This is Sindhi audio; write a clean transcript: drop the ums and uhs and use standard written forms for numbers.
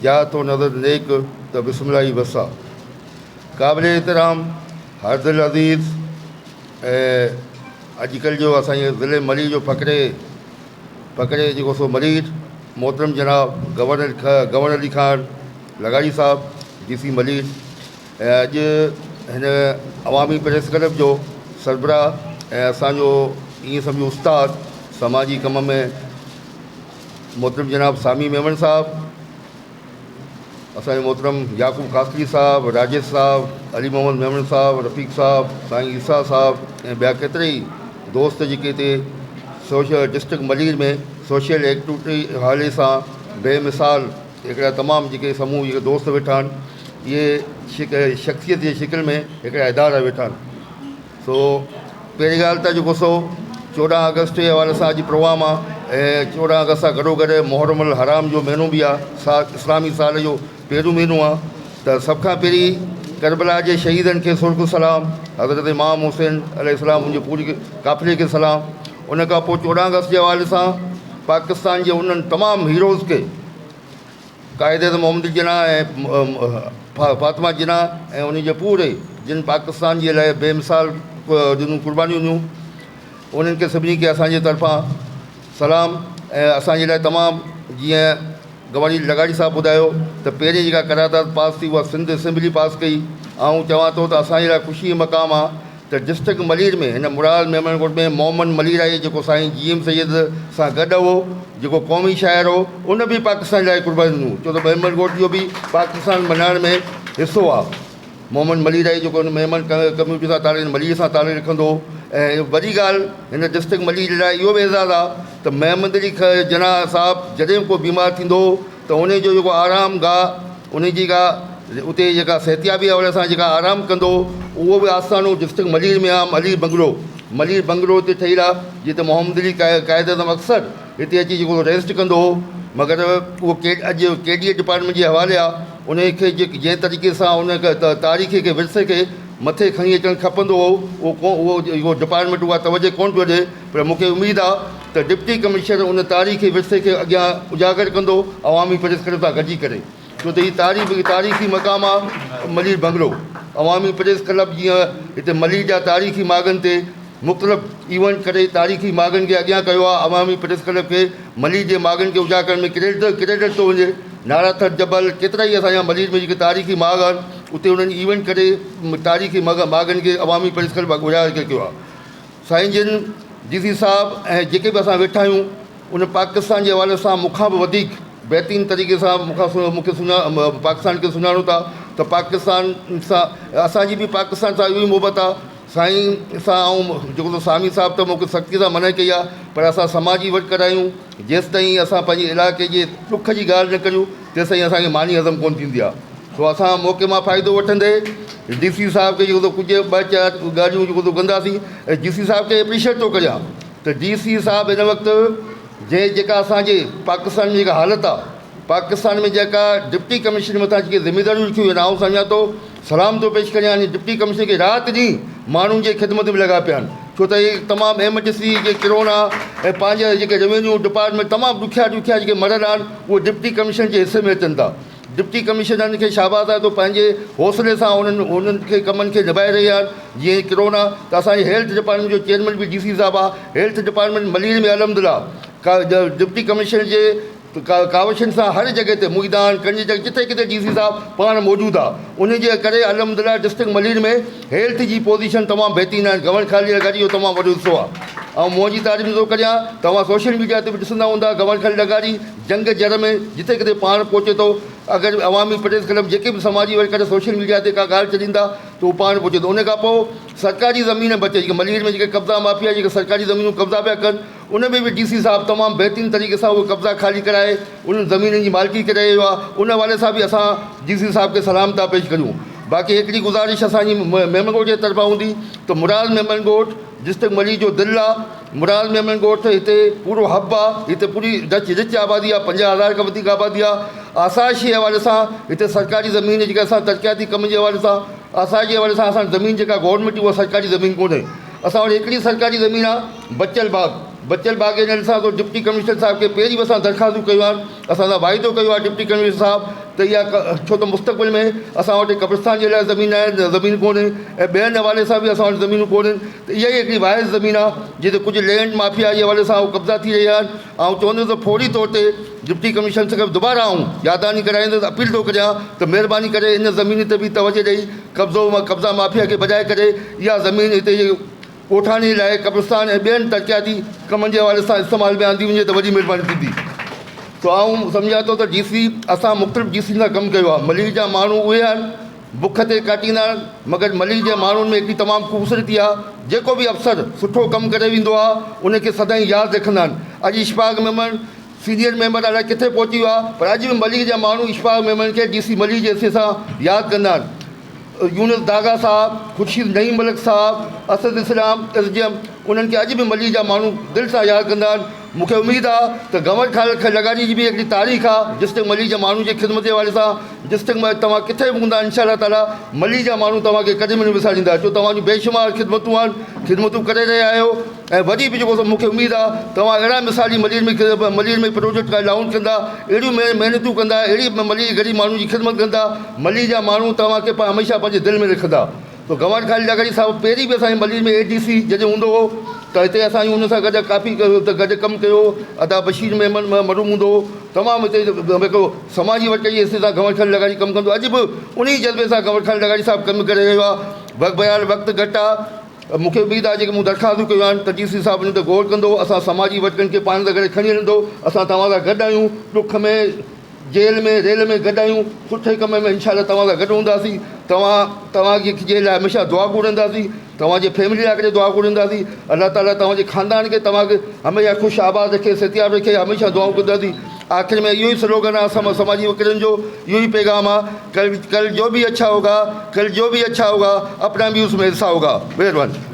جا تو نظر نيڪ ته بسم الله ئي بس آ. قابل احترام هر دل عزيز ۽ اڄڪلهه جو اسان جي ضلعي ملير جو فقري فقري جيڪو سو ملير محترم جناب گورنر گورنر علي خان لغاري صاحب ڊي سي ملير ۽ اڄ هن عوامي پريس ڪلب جو سربراهه ۽ اسان جو ائين سمجهو استاد سماجي ڪم ۾ محترم جناب سامي ميمڻ صاحب، اسان جو محترم يعقوب خاصخيلي صاحب، راجيش صاحب، علي محمد ميمڻ صاحب، رفيق صاحب، سائين عيسيٰ صاحب ۽ ٻيا ڪيترائي دوست جيڪي هتي social district Malir ۾ social activity حوالي سان بي مثال هڪڙا تمام جيڪي سمون جيڪي دوست ويٺا آهن اهي شخصيت جي شڪل ۾ هڪڙا ادارا ويٺا آهن. سو پهرين ڳالهه ته جيڪو سو 14 آگسٽ جي حوالي سان اڄ پروگرام آ ۽ 14 آگسٽ سان گڏو گڏ محرم الحرام جو مهينو به آ سا اسلامي سال جو پهريون مهينو آ ته سڀ کان پهرين ڪربلا جي شهيدن کي سرخ سلام حضرت امام حسين عليه السلام ان جي پوري قافلي کي سلام ان کان پوء 14 آگسٽ جي حوالي سان پاڪستان جي انهن تمام هيروز کي قائد اعظم محمد علي جناح ۽ فاطمه جناح ۽ ان جي پوري جن پاڪستان جي لاء بي مثال ڏنون قربانيون ڏنيون انهن کي سڀني کي اسان جي طرفان سلام ۽ اسان جي لاء تمام جيئن گواري لغاري صاحب ٻڌايو ته پهرين جيڪا قرارداد پاس ٿي اها سنڌ اسيمبلي پاس ڪئي آئون چوان ٿو ته اسان جي لاء خوشي جو مقام آهي ته ڊسٽرڪٽ ملير ۾ هن مراد ميمڻ ڳوٺ ۾ محمد مليرائي جيڪو سائين جي ايم سيد سان گڏ هو جيڪو قومي شاعر هو ان به پاڪستان لاء قربانيون ڏنيون ڇو ته ميمڻ ڳوٺ جو به پاڪستان بنائڻ ۾ حصو آهي محمد مليرائي جيڪو هن ميمڻ ڪميونٽي سان تعلق ملير سان تعلق رکندو هو ۽ وڏي ڳالهه هن ڊسٽرڪٽ ملير لاء اهو به اعزاز آهي ته محمد علي جناح صاحب جڏهن به ڪو بيمار ٿيندو هو ته انهي جو جيڪو آرام گاهه انهي جي جيڪا اتي جيڪا صحتيابي حوالي سان جيڪا آرام ڪندو هو اهو به آستانو ڊسٽرڪٽ ملير ۾ آ ملير بنگلو ملير بنگلو اتي ٺهيل آ جتي محمد علي قائد اعظم اڪثر هتي اچي جيڪو ريسٽ ڪندو هو مگر اهو ڪي اڄ ڪي ڊي اي ڊپارٽمينٽ جي حوالي آ انهي کي جنهن طريقي سان ان تاريخي کي ورثي کي مٿي کڻي اچڻ کپندو هو اهو ڪو اهو ڊپارٽمينٽ اها توجه ڪونه پيو ڏي پر مون کي اميد آ ته ڊپٽي ڪمشنر ان تاريخي ورثي کي اڳيان اجاگر ڪندو عوامي پريس ڪلب سان گڏجي ڪري ڇو ته هي تاريخ تاريخي مقام آ ملير بنگلو عوامي پريس ڪلب جيئن هتي ملير جا تاريخي ماڳن تي مختلف ايونٽ ڪري تاريخي ماڳن کي اڳيان ڪيو آ عوامي پريس ڪلب کي ملير جي ماڳن کي اجاگر ڪرڻ ۾ ڪريڊٽ ڪريڊٽ ٿو وڃي نارا ٿر جبل ڪيترا ئي اسان جا ملير ۾ جيڪي تاريخي ماڳ آهن اتي انهن ايونٽ ڪري تاريخي ماڳن کي عوامي پريس ڪلب اجاگر ڪيو آ سائين جن ڊي سي صاحب ۽ جيڪي به اسان ويٺا آهيون ان پاڪستان جي حوالي سان مون کان به وڌيڪ بهترين طريقي سان مون کان مون کي سڃا پاڪستان کي سڃاڻو ٿا ته پاڪستان سان اسان جي به پاڪستان سان اهو ئي محبت آهي سائين سان آئون جيڪو سو سامي صاحب ته مون کي سختي سان منع ڪئي آهي پر اسان سماجي ورڪر آهيون جيستائين اسان پنهنجي علائقي جي ڏک جي ڳالهه نه ڪريون تيستائين اسان کي ماني هضم ڪونه ٿيندي آهي سو اسان موقعي مان فائدو وٺندي ڊي سي صاحب کي جيڪو سو ڪجهه ٻه چار ڳالهيون جيڪو سو ڪنداسين ۽ ڊي سي صاحب کي اپريشيٽ ٿو ڪريان ته ڊي سي صاحب هن وقت جنهن جيڪا اسان جي پاڪستان ۾ جيڪا حالت آهي پاڪستان ۾ جيڪا ڊپٽي ڪمشنر مٿان جيڪي ذميداريون رکيون ويون آهن آئون سمجهان ٿو سلام ٿو پيش ڪريان ان ڊپٽي ڪمشنر کي رات ڏينهن ماڻهن جي خدمت ۾ لڳا پيا آهن ڇو ته هي تمام ايمرجنسي جي ڪرونا ۽ پنهنجا جيڪي روينيو ڊپارٽمينٽ تمام ڏکيا ڏکيا جيڪي مرحلا آهن اهي ڊپٽي ڪمشنر جي حصي ۾ اچن ٿا ڊپٽي ڪمشنرن کي شاباس آهي ته پنهنجي حوصلي سان انهن انهن کي ڪمن کي نڀائي رهيا آهن جيئن ڪرونا ته اسان جي هيلٿ ڊپارٽمينٽ جو چيئرمين به ڊي سي صاحب آهي هيلٿ ڊپارٽمينٽ ملير ۾ الحمدلله ڊپٽي ڪمشنر جي ڪاوشن سان هر جڳهه تي ميدان ڪنڊ جڳهه جتي ڪٿي ڊي سي صاحب پاڻ موجود آ ان جي ڪري الحمدلله ڊسٽرڪٽ ملير ۾ هيلٿ جي پوزيشن تمام بهترين آهي گورنر خالد لغاري جو تمام وڏو حصو آ آئون منهن جي تعريف نٿو ڪريان توهان سوشل ميڊيا تي به ڏسندا هوندا گورنر خالد لغاري جنگ جر ۾ جتي ڪٿي پاڻ پهچي ٿو اگر عوامي پريس ڪلب جيڪي به سماجي ورڪر سوشل ميڊيا تي ڪا ڳالهه چڏيندا ته هو پاڻ پهچي ٿو ان کان پوء سرڪاري زمين بچي جيڪي ملير ۾ جيڪي قبضا مافيا جيڪي سرڪاري زمينون قبضا پيا ڪن ان ۾ به ڊي سي صاحب تمام بهترين طريقي سان اهي قبضا خالي ڪرائي انهن زمينن جي مالڪي ڪري رهيو آهي ان حوالي سان به اسان ڊي سي صاحب کي سلام ٿا پيش ڪريون باقي هڪڙي گذارش اسان جي ميمڻ ڳوٺ جي طرفان هوندي ته مراد ميمڻ ڳوٺ ڊسٽرڪٽ ملي جو دل آهي مراد ميمڻ ڳوٺ هتي پورو هب آهي هتي پوري رچ رچ آبادي آهي 50,000 کان وڌيڪ آبادي آهي آسائش جي حوالي سان هتي سرڪاري زمين جيڪا اسان ترقياتي ڪم جي حوالي سان آسائش جي حوالي سان اسان زمين جيڪا گورنمينٽ اها سرڪاري زمين ڪونهي اسان وٽ هڪڙي سرڪاري زمين آ بچل باغ. بچيل باغ جي ڏسان ٿو ڊپٽي ڪمشنر صاحب کي پهرين به اسان درخواستون ڪيون آهن اسان سان واعدو ڪيو آهي ڊپٽي ڪمشنر صاحب ته اها ڇو ته مستقبل ۾ اسان وٽ قبرستان جي لاء زمين آهي زمين ڪونهي ۽ ٻين حوالي سان به اسان وٽ زمينون ڪونهن ته اها ئي هڪڙي واحد زمين آهي جتي ڪجهه لينڊ مافيا جي حوالي سان قبضا ٿي رهيا آهن. آئون چوندس ته فوري طور تي ڊپٽي ڪمشنر کي دوباره آئون ياددهاني ڪرائيندس اپيل ٿو ڪريان ته مهرباني ڪري ان زمين تي به توجه ڏئي قبضو قبضا مافيا کي بچائي ڪري اها زمين هتي جي ڳوٺاڻي لاء قبرستان ۽ ٻين ترقياتي ڪمن جي حوالي سان استعمال ۾ آندي وڃي ته وڏي مهرباني ٿيندي. سو آئون سمجهان ٿو ته ڊي سي اسان مختلف ڊي سين سان ڪم ڪيو آهي ملير جا ماڻهو اهي آهن بک تي ڪاٽيندا آهن مگر ملير جي ماڻهن ۾ هڪڙي تمام خوبصورتي آهي جيڪو به افسر سٺو ڪم ڪري ويندو آهي ان کي سدائين ياد رکندا آهن اڄ اشفاق ميمڻ سينيئر ميمبر الائي ڪٿي پهچي ويو آهي پر اڄ به ملير جا ماڻهو اشفاق ميمڻ کي ڊي سي ملير جي حيثيت سان ياد ڪندا آهن يونس داغا صاحب، خورشيد نعيم ملڪ صاحب، اسد اسلام، ايس ڊي ايم انهن کي اڄ به ملير جا ماڻهو دل سان ياد ڪندا آهن. مون کي اميد آ ته گنور خالد کي لغاري جي به هڪڙي تاريخ آ ڊسٽرڪٽ ملير جي ماڻهن جي خدمت جي حوالي سان ڊسٽرڪٽ ۾ توهان ڪٿي به هوندا انشاء الله تعالي ملير جا ماڻهو توهان کي ڪڏهن به نه وساريندا ڇو توهان جون بيشمار خدمتون آهن خدمتون ڪري رهيا آهيو ۽ وري به جيڪو سو مون کي اميد آ توهان اهڙا مثالي ملير ۾ ملير ۾ پروجيڪٽ لائونچ ڪندا اهڙيون محنتون ڪندا اهڙي ملير جي غريب ماڻهن جي خدمت ڪندا ملير جا ماڻهو توهان کي هميشه پنهنجي دل ۾ رکندا ته گنوار خالد لغاري صاحب پهرين به اسان جي ملير ۾ اي ڊي سي جڏهن هوندو هو ته هتي اسان جي ان سان گڏ ڪافي گڏ ڪم ڪيو ادا بشير ميمڻ مرحوم هوندو هو تمام هتي هڪ سماجي ورڪر جي حيثيت سان گنوار خالد لغاري ڪم ڪندو اڄ به ان ئي جذبي سان گنوار خالد لغاري صاحب ڪم ڪري رهيو آهي بهرحال وقت گهٽ آهي مون کي اميد آهي جيڪي مون درخواستون ڪيون آهن ته ڊي سي صاحب ان تي غور ڪندو اسان سماجي ورڪرن کي پاڻ سان گڏ کڻي هلندو اسان توهان سان گڏ آهيون ڏک ۾ جيل ۾ ريل ۾ گڏ آهيون سٺي ڪم ۾ انشاء الله توهان سان گڏ هونداسين توهان توهان جي جي لاء هميشه دعا گهرنداسين توهان جي فيملي لاء ڪري دعا گهرنداسين الله تعالي توهان جي خاندان کي توهان کي هميشه خوش آباد رکي صحتياب رکي هميشه دعائون ڪنداسين آخر ۾ اهو ئي سلوگن آهي اسان سماجي وڪيلن جو اهو ئي پيغام آهي ڪل ڪل جو به اڇا هوگا ڪل جو به اڇا هوگا اپنا به اس ۾ حصا هوگا مهرباني.